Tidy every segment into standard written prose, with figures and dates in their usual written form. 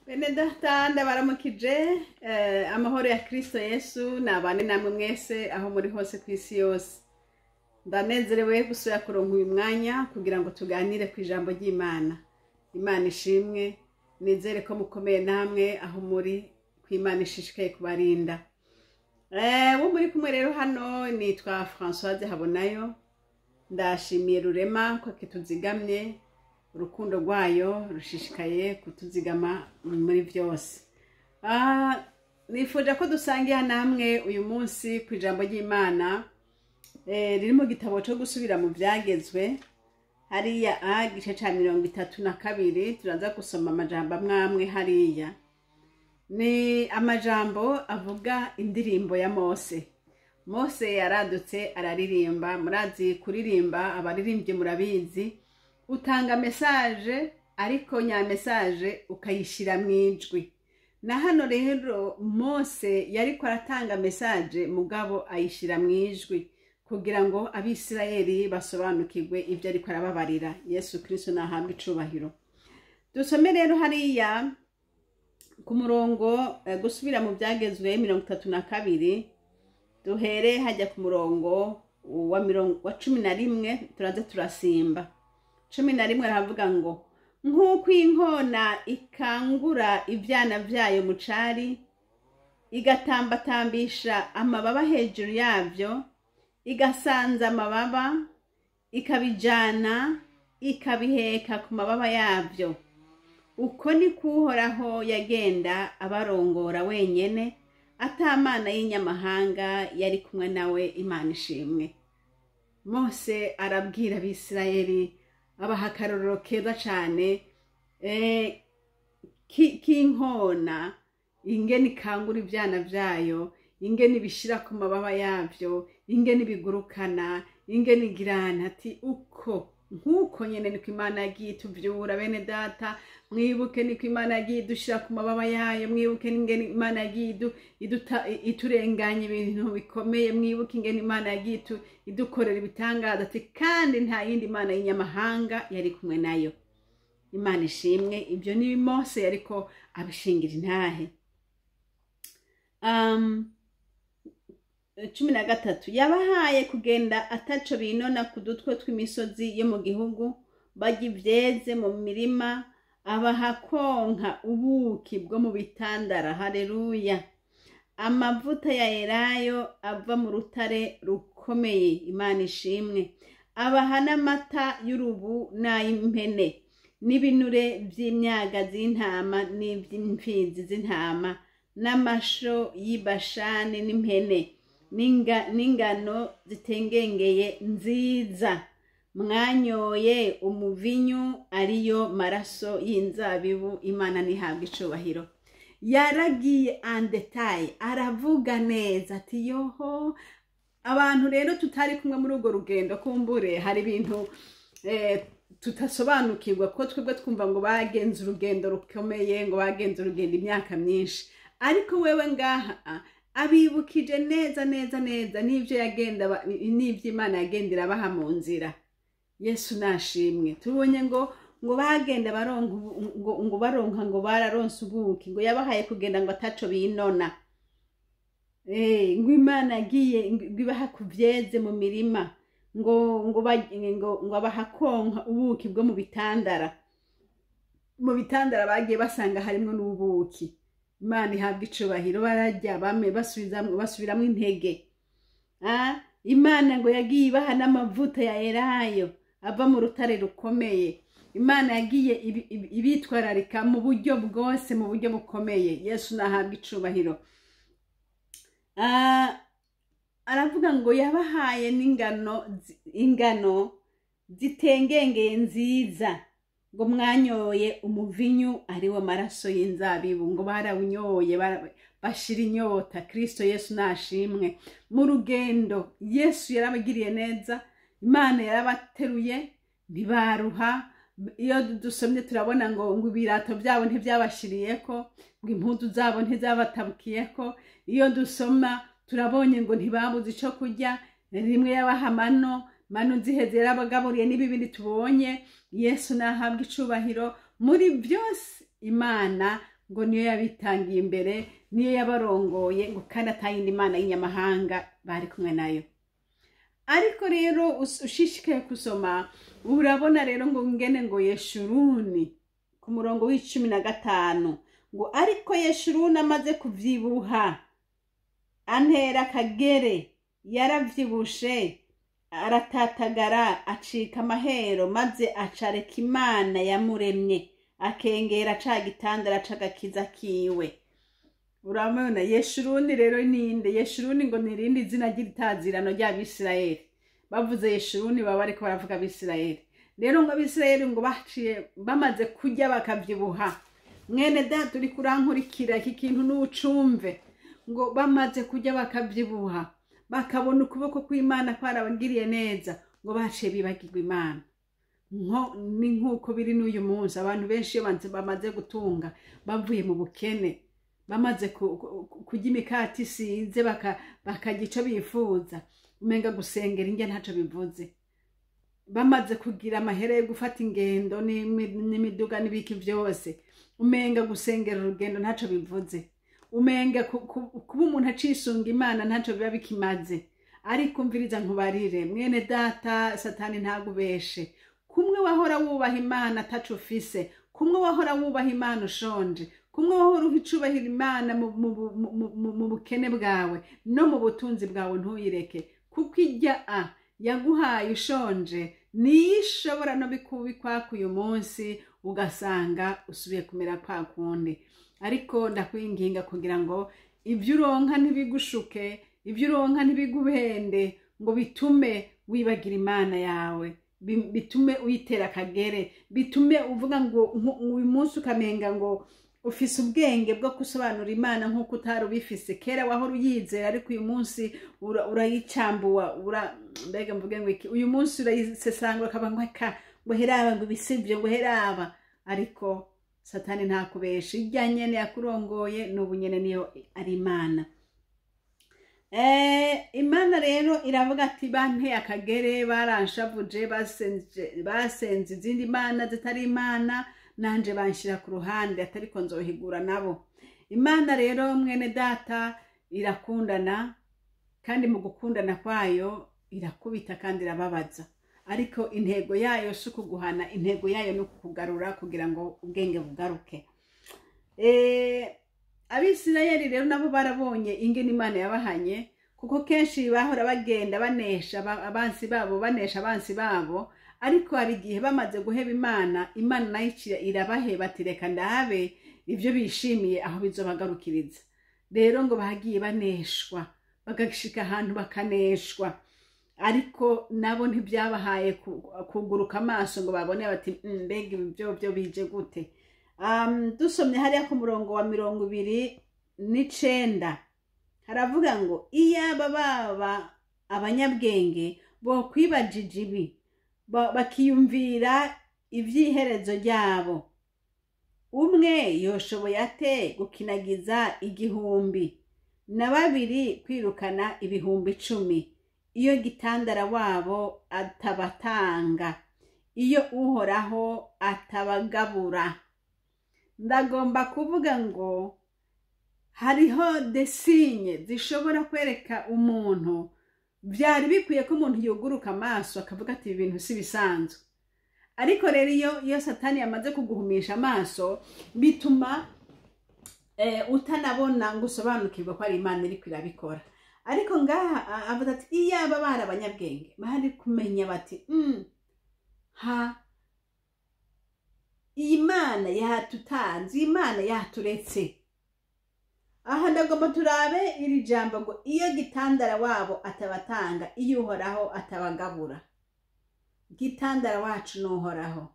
Bene data, ndabaramukije. Amahoro ya Kristo Yesu nabane namwe mwese aho muri hose ku isi yose. Ndanezerewe gusubira kuronka uyu mwanya kugira ngo tuganire ku ijambo ry'Imana. Imana ishimwe. Nizere ko mukomeye namwe aho muri, ku Imana ishishikaye kubarinda. Wo muri kumwe rero hano nitwa Françoise Habonayo. Ndashimiye Rurema ko kituzigamye, urukundo rwayo rushishikaye kutuzigama muri byose. Nifuje ko dusangira namwe uyu munsi ku ijambo ry'Imana riri mu gitabo cyo gusubira mu byagezwe, hariya gice ca 32. Turaza gusoma amajambo amwe amwe hariya. Ni amajambo avuga indirimbo ya Mose. Mose yaradutse araririmba. Murazi kuririmba, abaririmbyi murabizi, utanga message ariko nya message ukayishira mu ijwi. Na hano rero Mose yariko aratanga message, mugabo ayishira mu ijwi kugira ngo Abisirayeli basobanukirwe ibyo ariko arababarira. Yesu Kristo nahabwe icubahiro. Dusome rero hariya ku murongo, gusubira mu byagezwe 32, duhere hajya ku murongo wa 11, turaza turasimba. 11 aravuga ngo: "Nk'uko inkona ikangura ibyana byayo mu cari, igatambatambisha amababa hejuru yabyo, igasanza amababa, ikabijana, ikabiheka ku mababa yabyo, uko ni Uhoraho yagenda abarongora wenyene, atamana y'inyamahanga yari kumwe nawe." Imana ishimwe. Mose arabwira Abisirayeli, abaha akarorero keza cane k'inkona, ingene ikangura ivyana vyayo, ingene ibishira ku mababa yavyo, ingene ibigurukana, ingene igirana. Ati uko nk'uko nyene niko Imana yagiye ituvyura. Bene data, mwibuke niko Imana yagiye idushira ku mababa yayo, mwibuke ingene Imana yagiye iturenganya ibintu bikomeye, mwibuke ingene Imana yagiye idukorera ibitangaza. Ati kandi nta yindi mana y'inyamahanga yari kumwe nayo. Imana ishimwe. Ibyo ni Mose yariko abishingira intahe. 13: "Yabahaye kugenda ataco binona ku dutwe tw'imisozi yo mu gihugu, barya ivyeze mu mirima, abaha konka ubuki bwo mu bitandara." Haleluya! "Amavuta ya elayo ava mu rutare rukomeye." Imana ishimwe. "Abaha n'amata y'urubu n'ay'impene, n'ibinure vy'imyagazi y'intama n'ivy'imfizi z'intama, n'amasho y'ibashani n'impene, n'ingano zitengengeye nziza. Mwanyoye umuvinyu, ariyo maraso y'inzabibu." Imana ntihabwa icubahiro. Yaragiye en détail, aravuga neza ati yoho. Abantu rero tutari kumwe muri urwo rugendo, kumbure hari ibintu tutasobanukirwa, kuko twebwe twumva ngo bagenze urugendo rukomeye, ngo bagenze urugendo imyaka myinshi, ariko wewe ngaha abibukije neza neza neza n'ibyo yagenda n'ibyo Imana yagendera abaha mu nzira. Yesu nashimwe. Tubonye ngo bagenda baronka ngo baronka, ngo bararonse ubuki, ngo yabahaye kugenda ngo ataco binona, ngo Imana yagiye ngo ibaha ku vyeze mu mirima, ngo abaha konka ubuki bwo mu bitandara. Mu bitandara bagiye basanga harimwo n'ubuki. Imana ihabwa icubahiro. Bararya bame basubiramwo intege. Imana ngo yagiye ibaha n'amavuta ya elayo ava mu rutare rukomeye. Imana yagiye ibitwararika mu buryo bwose, mu buryo bukomeye. Yesu nahabwa icubahiro. Aravuga ngo yabahaye n'ingano ingano zitengengeye nziza, ngo mwanyoye umuvinyu, ariwo maraso y'inzabibu, ngo barawunyoye bashira inyota. Kristo Yesu nashimwe. Mu rugendo Yesu yarabagiriye neza, Imana yarabateruye, ntibaruha. Iyo dusomye turabona ngo ibirato byabo ntibyabashiriyeko, ngo impuzu zabo ntizabatabukiyeko. Iyo dusoma turabonye ngo ntibabuze ico kurya. Rimwe yabaha mano, mano ziheze yarabagaburiye n'ibibindi tubonye. Yesu nahabwa icubahiro. Muri byose Imana Ngo niyo yabitangiye imbere, niyo yabarongoye, ngo kandi atayindi mana y'inyamahanga bari kumwe nayo. Ariko rero ushishikaye kusoma, urabona rero ngo ngene ngo Yeshuruni ku murongo wa 15 ngo: "Ariko Yeshuruni amaze kuvyibuha antera akagere, yaravyibushe, aratatagara, acika amahero, maze acareka Imana yamuremye, akengera ca gitandara c'agakiza kiwe." Urabona Yeshuruni rero ninde? Yeshuruni ngo ni irindi zina ry'itazirano ry'Abisirayeli. Bavuze Yeshuruni baba bariko baravuga Abisirayeli. Rero ngo Abisirayeli ngo baciye bamaze kurya bakavyibuha. Mwene data uri kurankurikira, iki kintu n'ucumve. Ngo bamaze kurya bakavyibuha, bakabona ukuboko kw'Imana kwarabagiriye neza, ngo baciye bibagirwa Imana. Nko ni nk'uko biri n'uyu munsi, abantu benshi iyo bamaze gutunga, bavuye mu bukene, bamaze kurya imikati isize, bakarya ico bifuza, umenga gusengera indya ntaco bivuze. Bamaze kugira amahera yo gufata ingendo n'imiduga n'ibiki vyose, umenga gusengera urugendo ntaco bivuze, umenga kuba umuntu acisunga Imana ntaco biba bikimaze. Ariko umviriza nkubarire, mwene data, Satani ntagubeshe. Kumwe wahora wubaha Imana ataco ufise, kumwe wahora wubaha Imana ushonje, kumwe wahora uha icubahiro Imana mu bukene bwawe, no mu butunzi bwawe ntuyireke, kuko ijya a yaguhaye ushonje niyo ishobora no bikubikwaka uyu munsi, ugasanga usubiye kumera kwa kundi. Ariko ndakwinginga kugira ngo ibyo uronka ntibigushuke, ibyo uronka ntibiguhende ngo bitume wibagira Imana yawe, bitume uyitera akagere, bitume uvuga ngo uyu munsi ukamenga ngo ufise ubwenge bwo gusobanura Imana nk'uko utari ubifise kera. Wahora uyizera, ariko uyu munsi urayicambuwa, mbega mvuge ngo iki? Uyu munsi urayisesangura, ukaba ngo eka, ngo heraba, ngo ibisivyo, ngo heraba. Ariko Satani ntakubesha, irya nyene yakurongoye n'ubu nyene niyo ari Imana. Imana rero iravuga ati: "Banteye akagere, baranshavuje, basenze izindi mana zitari Imana, nanje banshira ku ruhande, atariko nzohigura nabo." Imana rero, mwene data, irakundana, kandi mu gukundana kwayo irakubita kandi irababaza. Ariko intego yayo si ukuguhana, intego yayo ni ukukugarura kugira ngo ubwenge bugaruke. Abisirayeli rero nabo barabonye ingene Imana yabahanye, kuko kenshi bahora bagenda banesha abansi babo, banesha abansi babo. Ariko hari igihe bamaze guheba Imana, Imana nayo irabaheba, ati: "Reka ndabe ibyo bishimiye aho bizobagarukiriza." Rero ngo bagiye baneshwa, bagashika ahantu bakaneshwa, ariko nabo ntibyabahaye kuguruka amaso ngo babone bati: "Mbega ibi byo bije gute?" Dusomye hariya ku murongo wa 29, haravuga ngo: "Iyaba baba abanyabwenge bokwibajije ibi, bakiyumvira ivy'iherezo ryabo. Umwe yoshoboye ate gukinagiza 1000, na babiri kwirukana 10,000, iyo gitandara wabo atabatanga, iyo Uhoraho atabagabura?" Ndagomba kuvuga ngo hariho des signes zishobora kwereka umuntu byari bikwiye ko umuntu yuguruka amaso, akavuga ati: "Ibi bintu si bisanzwe." Ariko rero iyo Satani yamaze kuguhumisha amaso, bituma utanabona ngo usobanukirwe ko ari Imana iriko irabikora. Ariko ngaha avuga ati: "Iyaba bari abanyabwenge, bari kumenya bati ha iyi Mana yatutanze, iyi Mana yaturetse." Aha ndagomba turabe iri jambo ngo: "Iyo gitandara wabo atabatanga, iyo Uhoraho atabagabura." Gitandara wacu ni Uhoraho,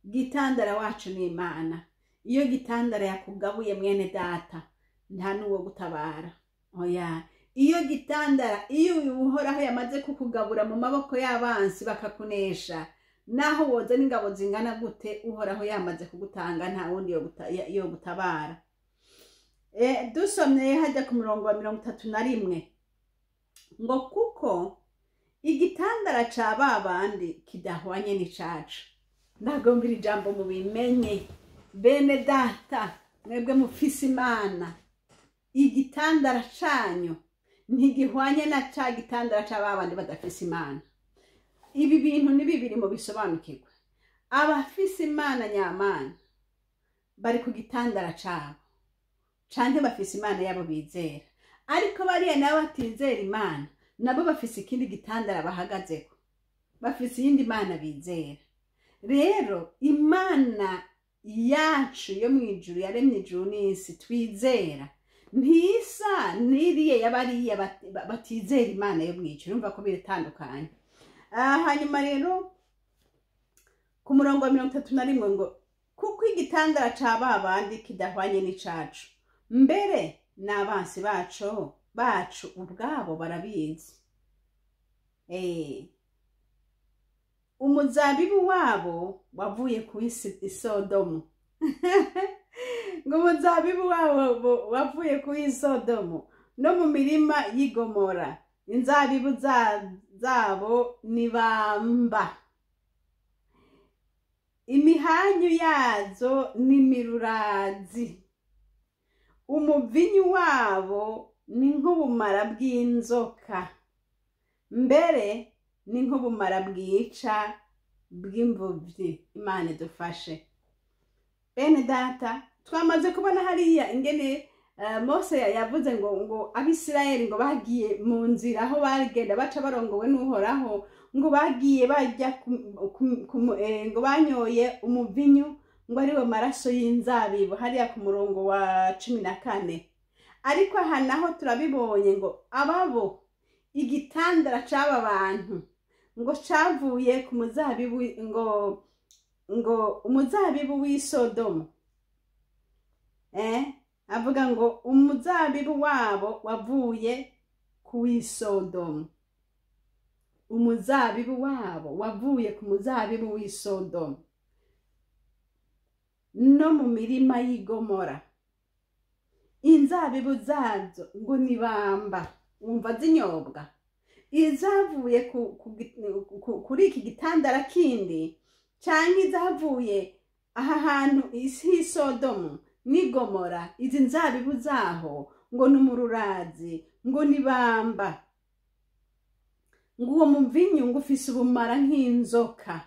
gitandara wacu ni Imana. Iyo gitandara yakugabuye, mwene data, nta n'uwo gutabara, oya. Iyo gitandara, iyo uyu Uhoraho yamaze kukugabura mu maboko y'abansi bakakunesha, naho woza n'ingabo zingana gute, Uhoraho yamaze kugutanga, nta wundi yo gutabara. Dusomye hajya ku murongo wa 31 ngo: "Kuko igitandara ca ba bandi kidahwanye n'icacu." Ndagomba iri jambo mubimenye, bene data. Mwebwe mufise Imana, igitandara canyu ntigihwanye na ca gitandara c'ababandi badafise Imana. Ibi bintu ni bibiri mu bisobanukirwe. Abafise Imana nyamana bari ku gitandara cabo, canke bafise Imana yabo bizera. Ariko bariya nabo batizera Imana, nabo bafise ikindi gitandara bahagazeko, bafise iyindi Mana bizera. Rero Imana yacu yo mw'ijuru yaremye ijuru n'isi twizera ntisa n'iriya y'abariya batizera Imana yo mw'ijuru. Urumva ko biratandukanye. Hanyuma rero ku murongo wa 31 ngo kuko igitandara ca babandi kidahwanye n'icacu, mbere n'abansi bacu ubwabo barabizi. Umuzabibu wabo wavuye ku Isodomu. Ngo umuzabibu wabo wavuye ku Isodomu no mu mirima y'Igomora, inzabibu zabo ni bamba, imihanyu yazo ni mirurazi, umuvinyu wabo ni nk'ubumara bw'inzoka, mbere ni nk'ubumara bwica bw'imvubyi. Imana idufashe. Bene data, twamaze kubona hariya ingene Mose yavuze ngo Abisirayeli ngo bagiye mu nzira aho bagenda baca barongowe n'Uhoraho, ngo bagiye bajya ngo banyoye umuvinyu ngo ariwe maraso y'inzabibu, hariya ku murongo wa 14. Ariko aha naho turabibonye ngo ababo igitandara c'aba bantu ngo cavuye ku muzabibu, ngo umuzabibu w'Isodomu. Avuga ngo umuzabibu wabo wavuye ku Isodomu. Umuzabibu wabo wavuye ku muzabibu w'Isodomu no mu mirima y'Igomora, inzabibu zazo ngo ni bamba, wumva zinyobwa. Izavuye kuri iki gitandara kindi, canke izavuye aha hantu h'Isodomu n'Igomora, izi nzabibu zaho ngo ni umururazi, ngo ni bamba, ngo uwo muvinyu ngo ufise ubumara nk'inzoka.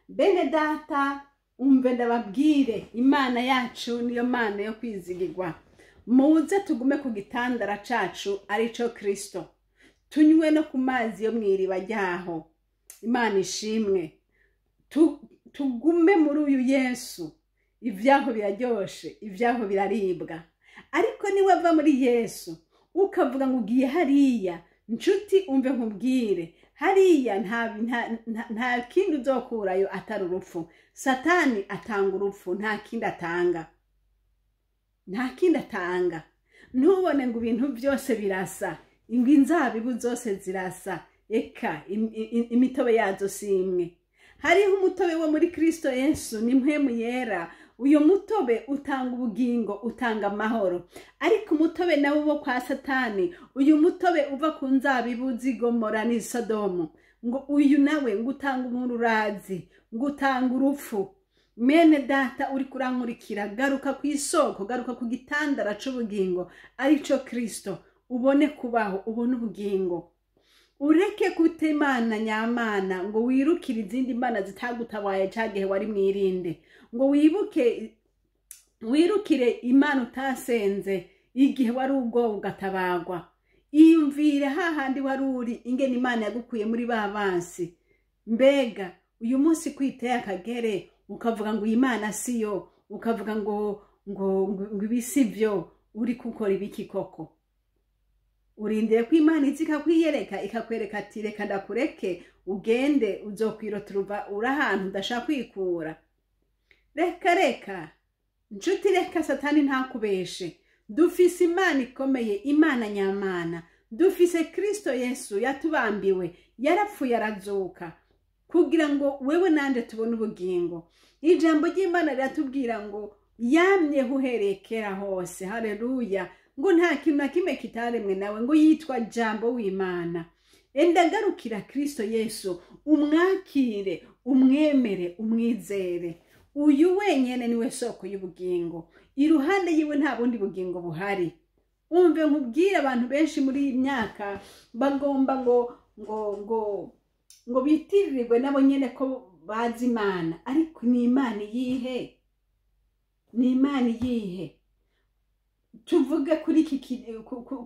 Bene data, umve ndababwire, Imana yacu niyo Mana yo kwizigirwa. Muze tugume ku gitandara cacu arico Kristo, tunywe no ku mazi yo mw'iriba ryaho. Imana ishimwe. Tugume muri uyu Yesu. Ivyaho biraryoshe, ivyaho biraribwa. Ariko niwe ava muri Yesu ukavuga ngo ugiye hariya, nshuti umve nkubwire, hariya nta kindi uzokurayo atari urupfu. Satani atanga urupfu, nta kindi atanga, nta kindi atanga. Ntubone ngo ibintu byose birasa, ngo inzabibu zose zirasa, eka imitobe yazo si imwe. Hariho umutobe wo muri Kristo Yesu, ni mpwemu yera. Uyo mutobe utanga ubugingo, utanga amahoro. Ariko umutobe nawo wo kwa Satani, uyu mutobe uva ku nzabibu z'Igomora n'Isodomu, ngo uyu nawe ngo utanga umururazi, ngo utanga urupfu. Mene data uri kurankurikira, garuka ku isoko, garuka ku gitandara c'ubugingo arico Kristo, ubone kubaho, ubone ubugingo. Ureke kuta Imana nyamana ngo wirukire izindi mana zitagutabaye ca gihe wari mwirinde, ngo wibuke wirukire Imana utasenze igihe wari ubwoba ugatabagwa. Iyumvire hahandi wari uri ingene Imana yagukuye muri ba bansi. Mbega uyu munsi kwiteye akagere ukavuga ngo Imana siyo, ukavuga ngo ngo ibi sivyo, uri gukora ibiki koko? Urindire ko Imana iza ikakwiyereka, ikakwereka ati reka ndakureke ugende, uzokwirotera uva uri ahantu udashaka kwikura. Reka reka nshuti, reka Satani ntakubeshe. Dufise Imana ikomeye, Imana nyamana. Dufise Kristo Yesu yatubambiwe, yarapfuye arazuka kugira ngo wewe nanje tubone ubugingo. Ijambo ry'Imana riratubwira ngo yamye uhereye kera hose. Haleluya. Ngo nta kintu na kimwe kitaremwe nawe, ngo yitwa Jambo w'Imana. Enda garukira Kristo Yesu, umwakire, umwemere, umwizere. Uyu wenyene niwe soko y'ubugingo. Iruhande yiwe nta bundi bugingo buhari. Umve nkubwire, abantu benshi muri iyi myaka bagomba ngo bitirirwe nabo nyene ko bazi Imana, ariko ni Imana iyihe? Ni Imana iyihe? Tuvuge kuri iki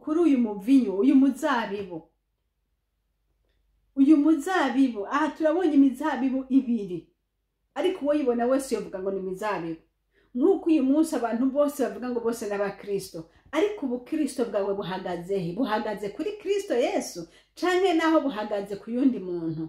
kuri uyu muvinyu, uyu muzabibu, uyu muzabibu. Aha turabonye imizabibu ibiri, ariko uwo yibona wese yovuga ngo ni imizabibu, nk'uko uyu munsi abantu bose bavuga ngo bose n'abakristo. Ariko ubukristo bwawe buhagaze he? Buhagaze kuri Kristo Yesu, canke naho buhagaze ku yundi muntu?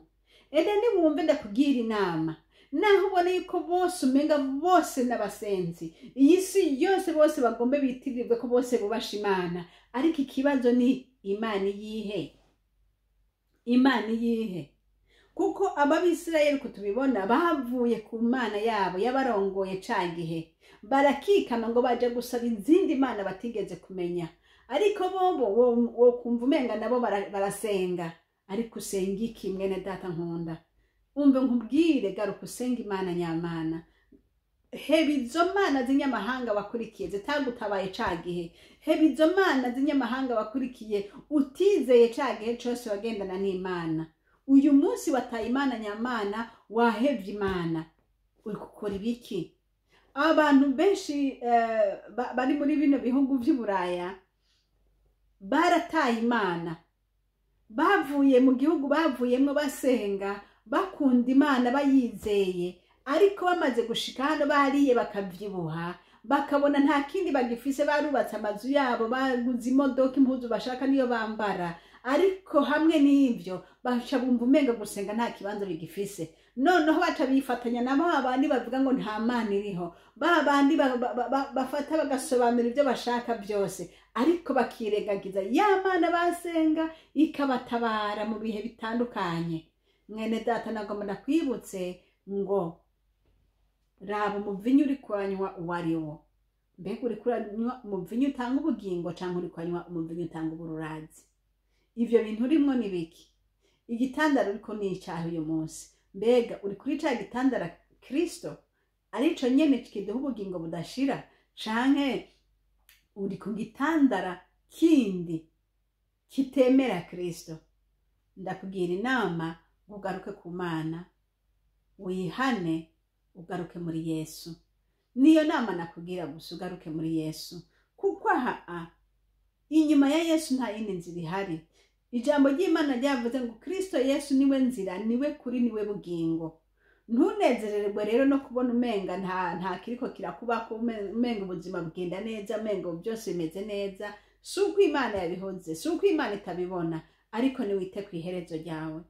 Ede niwumve, ndakubwira inama: naho ubona yuko bose umenga bose n'abasenzi, iyi si yose bose bagombe bitirirwe ko bose bubasha Imana, ariko ikibazo ni Imana iyihe? Imana iyihe? Kuko Ababisirayeli, uko tubibona, bavuye ku Mana yabo yabarongoye ca gihe, barakikama ngo baje gusaba izindi mana batigeze kumenya. Ariko bobo wo kumva umenga nabo barasenga. Ariko usenga iki, mwene data nkunda? Umve nkubwire, garuka usenga Imana nyamana. Heba izo mana z'inyamahanga wakurikiye zitagutabaye ca gihe. Heba izo mana z'inyamahanga wakurikiye, utizeye ca gihe cose wagendana n'Imana. Uyu munsi wataye Imana nyamana, wahevye Imana, uri gukora ibiki? Abantu benshi bari muri bino bihugu vy'Uburaya barataye Imana. Bavuye mu gihugu bavuyemwo basenga, bakunda Imana, bayizeye, ariko bamaze gushika hano bariye bakavyibuha, bakabona nta kindi bagifise. Barubatse amazu yabo, baguze imodoka, impuzu bashaka niyo bambara, ariko hamwe n'ivyo baca bumva umenga gusenga nta kibanza bigifise. Noneho baca bifatanya na ba bandi bavuga ngo nta Mana iriho, ba bandi bafata bagasobanura ibyo bashaka byose, ariko bakirengagiza ya Mana basenga ikabatabara mu bihe bitandukanye. Mwene data, nagomba ndakwibutse ngo raba umuvinyu uri kuranywa uwo ari wo. Mbega uri kuranywa umuvinyu utanga ubugingo, cyangwa uri kuranywa umuvinyu utanga ubururazi? Ivyo bintu urimwo ni biki? Igitandara uriko ni icahe uyu munsi? Mbega uri kuri ca gitandara Kristo, arico nyene kiduha ubugingo budashira, canke uri ku gitandara kindi kitemera Kristo? Ndakugira inama ngo ugaruke ku Mana, wihane, ugaruke muri Yesu. Niyo nama nakugira gusa, ugaruke muri Yesu, kuko aha inyuma ya Yesu nta yindi nzira ihari. Ijambo ry'Imana ryavuze ngo Kristo Yesu niwe nzira, niwe kuri, niwe bugingo. Ntunezererwe rero no kubona umenga nta kiriko kirakubako, umenga ubuzima bugenda neza, umenga byose bimeze neza. Si uko Imana yabihoze, si uko Imana itabibona, ariko niwite ku iherezo ryawe.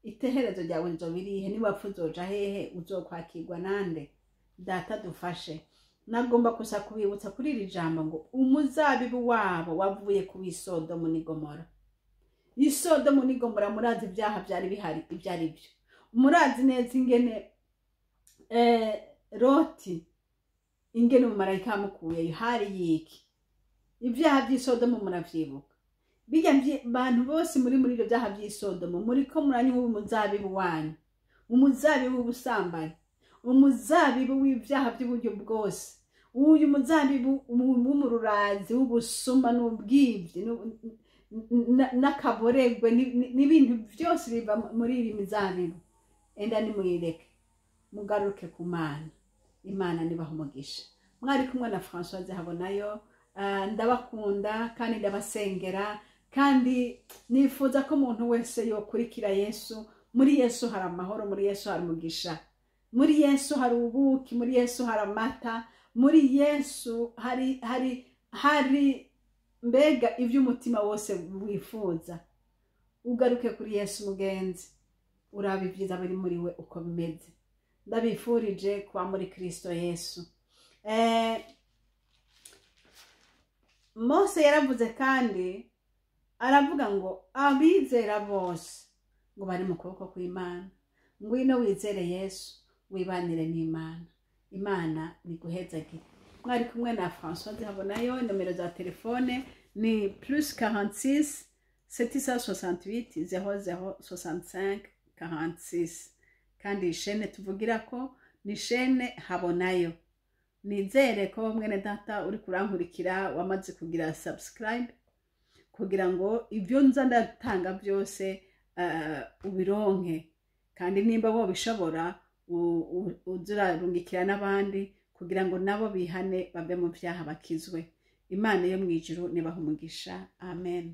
Iherezo ryawe rizoba irihe? Niwapfa uzoja hehe? Uzokwakirwa nande? Data dufashe. Nagomba gusa kubibutsa kuri iri jambo ngo umuzabibu wabo wavuye ku Isodomu n'Igomora. Isodomu n'Igomora, murazi ibyaha byari bihari ibyo ari byo. Murazi neza ingene Loti, ingene umumarayika yamukuyeyo. Hari yiki? Ibyaha by'Isodomu muravyibuka. Bijya bantu bose muri ibyo byaha by'Isodomu, muriko muranywa umuzabibu wanyu, umuzabibu w'ubusambanyi, umuzabibu w'ibyaha by'uburyo bwose, uyu muzabibu w'umururazi, w'ubusuma n'ubwibyi n'akaboregwe n'ibintu byose biva muri iyi mizabibu. Enda nimuyireke, mugaruke ku Mana. Imana nibaha umugisha. Mwari kumwe na Françoise Habonayo. Ndabakunda kandi ndabasengera, kandi nifuza ko umuntu wese yokurikira Yesu. Muri Yesu hari amahoro, muri Yesu hari umugisha, muri Yesu hari ubuki, muri Yesu hari amata, muri Yesu hari mbega ibyo umutima wose wifuza. Ugaruke kuri Yesu, mugenzi, uraba ibyiza biri muri we uko bimeze. Ndabifurije kuba muri Kristo Yesu. Mose yaravuze kandi aravuga ngo abizera bose ngo bari mu kuboko kw'Imana. Ngwino wizere Yesu, wibanire n'Imana. Imana niguhezagire. Mwari kumwe na Françoise Habonayo. Nomero za telefone ni +46 768 00 65 46. Kandi iyi shene tuvugira ko ni shene Habonayo. Nizere ko mwene data uri kurankurikira wamaze kugira subscribe kugira ngo ibyo nza ndatanga byose ubironke, kandi nimba wobishobora uze urarungikira n'abandi kugira ngo nabo bihane bave mu byaha bakizwe. Imana yo mu ijuru nibaha umugisha. Amen.